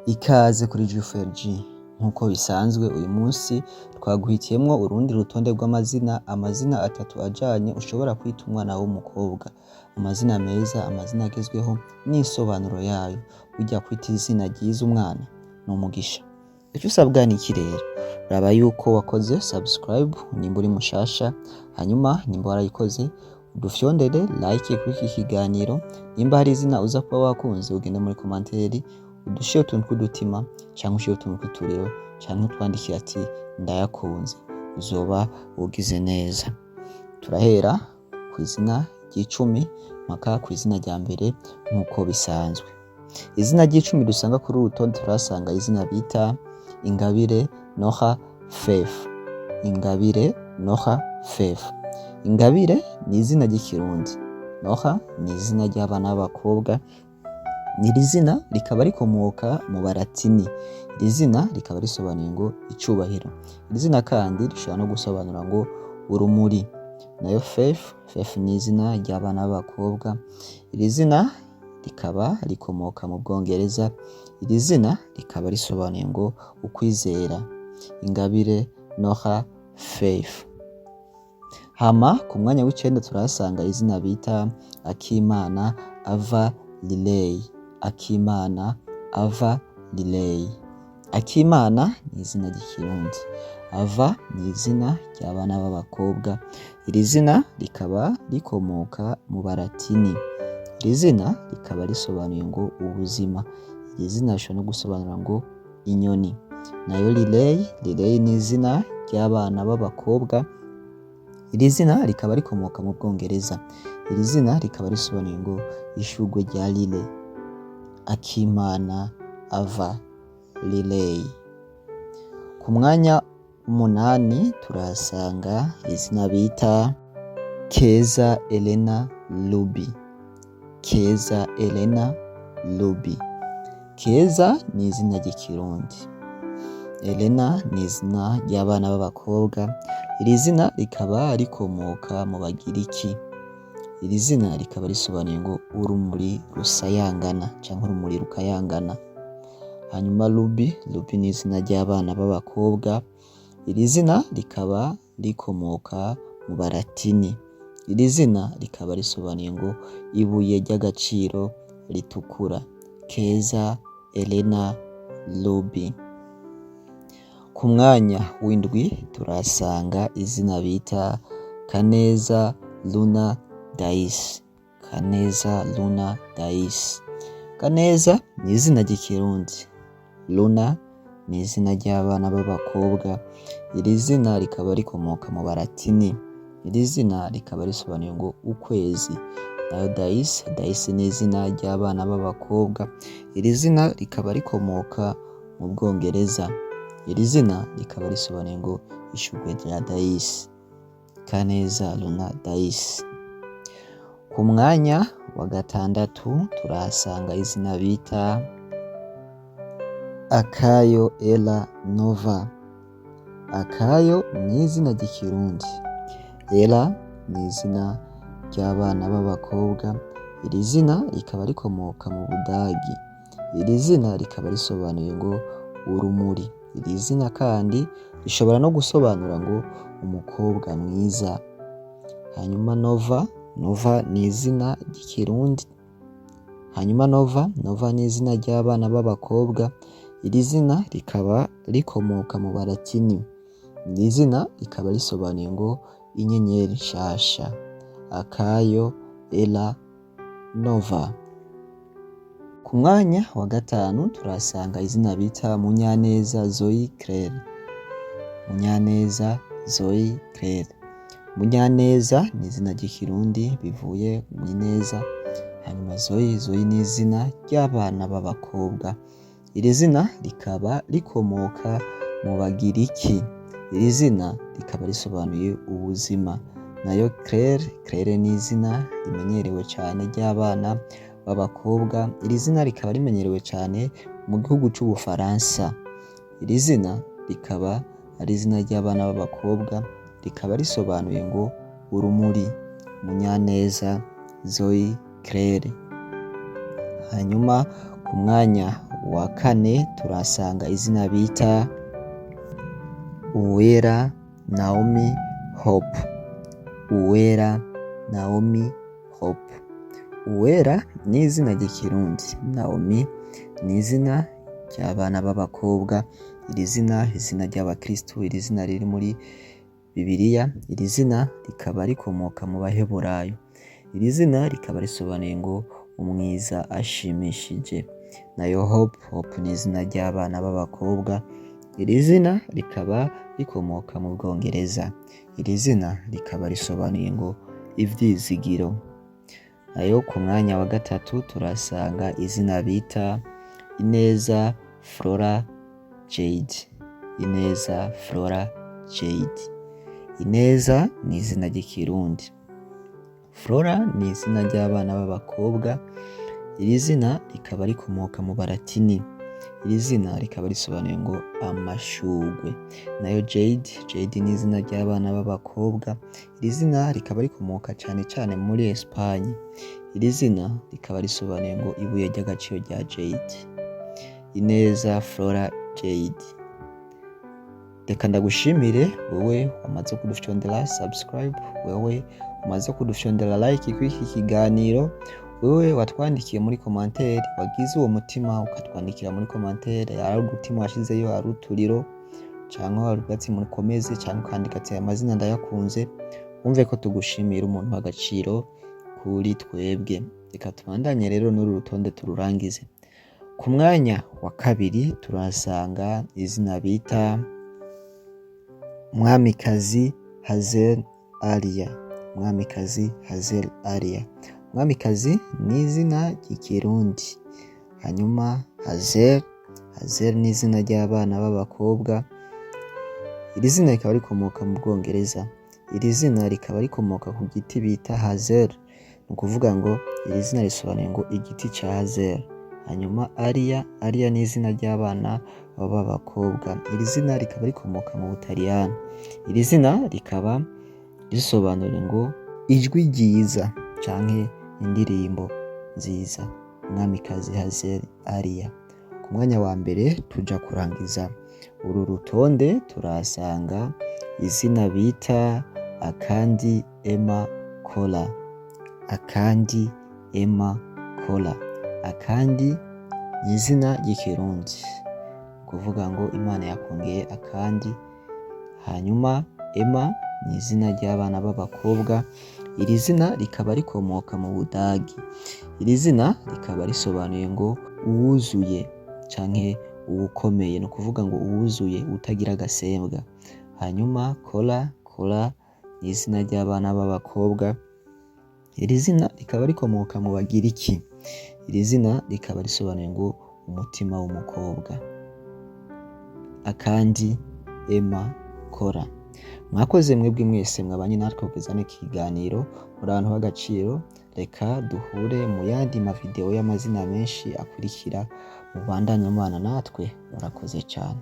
Ikaze kuri G4G. Nk'uko bisanzwe, uyu munsi twaguhitiyemwo urundi rutonde rw'amazina, amazina atatu ajanye ushobora kwita umwana w'umukobwa, amazina meza, amazina agezweho n'insobanuro yayo. Burya kwita izina ryiza umwana ni umugisha. Ico usabwa ni iki rero? Raba yuko wakoze subscribe nimba uri mushasha, hanyuma nimba warayikoze udufyondere like kuri iki kiganiro. Nimba hari izina uza kuba wakunze, ugende muri commentaire udushire utuntu tw'udutima canke ushire utuntu tw'uturiro canke utwandikire ati "Ndayakunze", uzoba ugize neza. Turahera kw'izina ry'icumi mpaka kw'izina rya mbere nk'uko bisanzwe. Izina ry'icumi dusanga kuri uru rutonde, turahasanga izina bita Ingabire Noha Faith. Ingabire Noha Faith. Ingabire ni izina ry'Ikirundi, Noha ni izina ry'abana b'abakobwa. Iri zina rikaba rikomoka mu Baratini. Iri zina rikaba risobanuye ngo icubahiro. Iri zina kandi rishobora no gusobanura ngo urumuri. Nayo Faith, Faith ni izina ry'abana b'abakobwa. Iri zina rikaba rikomoka mu Bwongereza. Iri zina rikaba risobanuye ngo ukwizera. Ingabire Noha Faith. Hama ku mwanya w'icenda turahasanga izina bita Akimana Ava Riley. Akimana Ava Riley. Akimana ni izina ry'Ikirundi. Ava ni izina ry'abana b'abakobwa. Iri zina rikaba rikomoka mu Baratini. Iri zina rikaba risobanuye ngo ubuzima. Iri zina rishobora no gusobanura ngo inyoni. Nayo Riley, Riley ni izina ry'abana b'abakobwa. Iri zina rikaba rikomoka mu Bwongereza. Iri zina rikaba risobanuye ngo ishurwe rya Riley. Akimana Ava Riley. Ku mwanya w'umunani turahasanga izina bita Keza Elena Ruby. Keza Elena Ruby. Keza ni izina ry'Ikirundi. Elena ni izina ry'abana b'abakobwa. Iri zina rikaba rikomoka mu Bagiriki. Iri zina rikaba risobanuye ngo urumuri rusayangana canke urumuri rukayangana. Hanyuma Ruby, Ruby ni izina ry'abana b'abakobwa. Iri zina rikaba rikomoka mu Baratini. Iri zina rikaba risobanuye ngo ibuye ry'agaciro ritukura. Keza Elena Ruby. Ku mwanya w'indwi turahasanga izina bita Kaneza Luna Daisy. Kaneza Luna Daisy. Kaneza ni izina ry'Ikirundi. Luna ni izina ry'abana b'abakobwa. Iri zina rikaba rikomoka mu Baratini. Iri zina rikaba risobanuye ngo ukwezi. Nayo Daisy, Daisy ni izina ry'abana b'abakobwa. Iri zina rikaba rikomoka mu Bwongereza. Iri zina rikaba risobanuye ngo ishurwe rya Daisy. Kaneza Luna Daisy. Ku mwanya wa gatandatu turahasanga izina bita Akayo Ella Nova. Akayo ni izina ry'Ikirundi. Ella ni izina ry'abana b'abakobwa. Iri zina rikaba rikomoka mu Budagi. Iri zina rikaba risobanuye ngo urumuri. Iri zina kandi rishobora no gusobanura ngo umukobwa mwiza. Hanyuma Nova, Nova ni izina ry'Ikirundi. Hanyuma Nova, Nova ni izina ry'abana b'abakobwa. Iri zina rikaba rikomoka mu Baratini. Iri zina rikaba risobanuye ngo inyenyeri nshasha. Akayo Ella Nova. Ku mwanya wa gatanu turahasanga izina bita Munyaneza Zoe Claire. Munyaneza Zoe Claire. Munyaneza ni izina ry'Ikirundi bivuye mw'ineza. Hanyuma Zoe, Zoe ni izina ry'abana b'abakobwa. Iri zina rikaba rikomoka mu Bagiriki. Iri zina rikaba risobanuye ubuzima. Nayo Claire, Claire ni izina rimenyerewe cane ry'abana b'abakobwa. Iri zina rikaba rimenyerewe cane mu gihugu c'Ubufaransa. Iri zina rikaba ari izina ry'abana b'abakobwa, rikaba risobanuye ngo urumuri. Munyaneza Zoe Claire. Hanyuma ku mwanya wa kane turahasanga izina bita Uwera Naomi Hope. Uwera Naomi Hope. Uwera ni izina ry'ikirundi, Naomi ni izina ry'abana b'abakobwa. Iri zina, izina ry'abakristu, iri zina riri muri Bibiliya, iri zina rikaba rikomoka mu Baheburayo. Iri zina rikaba risobanuye ngo umwiza ashimishije. Nayo Hope, Hope ni izina ry'abana b'abakobwa. Iri zina rikaba rikomoka mu Bwongereza. Iri zina rikaba risobanuye ngo ivyizigiro. Nayo ku mwanya wa gatatu turasanga izina bita Ineza Flora Jade. Ineza Flora Jade. Ineza ni izina ry'ikirundi. Flora ni izina ry'abana b'abakobwa. Iri zina rikaba rikomoka mu Baratini. Iri zina rikaba risobanuye ngo amashugwe. Nayo Jade, Jade ni izina ry'abana b'abakobwa. Iri zina rikaba rikomoka cane cane muri Espagne. Iri zina rikaba risobanuye ngo ibuye ry'agaciro rya Jade. Ineza Flora Jade. Reka ndagushimire wewe wamaze kudufyondera subscribe, wewe umaze kudufyondera like kuri iki kiganiro, wewe watwandikiye muri commentaire, wagize uwo mutima ukatwandikira muri commentaire, ari udutima washizeyo, ari uturiro, canke waruvuga ati mukomeze, canke ukandika ati aya mazina ndayakunze, wumve ko tugushimira, umuntu w'agaciro kuri twebwe. Reka tubandanye rero n'uru rutonde tururangize. Ku mwanya wa kabiri turahasanga izina bita Mwamikazi Hazel Alia. Mwamikazi Hazel Alia. Mwamikazi ni izina ry'ikirundi. Hanyuma Hazel, Hazel ni izina ry'abana b'abakobwa. Iri zina rikaba rikomoka mu Bwongereza. Iri zina rikaba rikomoka ku giti bita Hazel. Ni ukuvuga ngo iri zina risobanuye ngo igiti ca Hazel. Hanyuma Alia, Alia ni izina ry'abana b'abakobwa. Iri zina rikaba rikomoka mu Butaliyani. Iri zina rikaba risobanura ngo ijwi ryiza canke indirimbo nziza. Mwamikazi Hazel Alia. Ku mwanya wa mbere tuja kurangiza uru rutonde turahasanga izina bita Akandi Emma Kola. Akandi Emma Kola. Akandi ni izina ry'ikirundi, kuvuga ngo Imana yakongeye akandi. Hanyuma Emma ni izina ry'abana b'abakobwa. Iri zina rikaba rikomoka mu Budagi. Iri zina rikaba risobanuye ngo uwuzuye canke uwukomeye, ni ukuvuga ngo uwuzuye utagira agasembwa. Hanyuma Kola, Kola ni izina ry'abana b'abakobwa. Iri zina rikaba rikomoka mu Bagiriki. Iri zina rikaba risobanuye ngo umutima w'umukobwa. Akandi Emma Kola. Mwakoze mwebwe mwese mwabanye natwe kugeza n'iki kiganiro, muri abantu b'agaciro. Reka duhure mu yandi mavideo y'amazina menshi akurikira, mubandanye mubana natwe. Murakoze cane.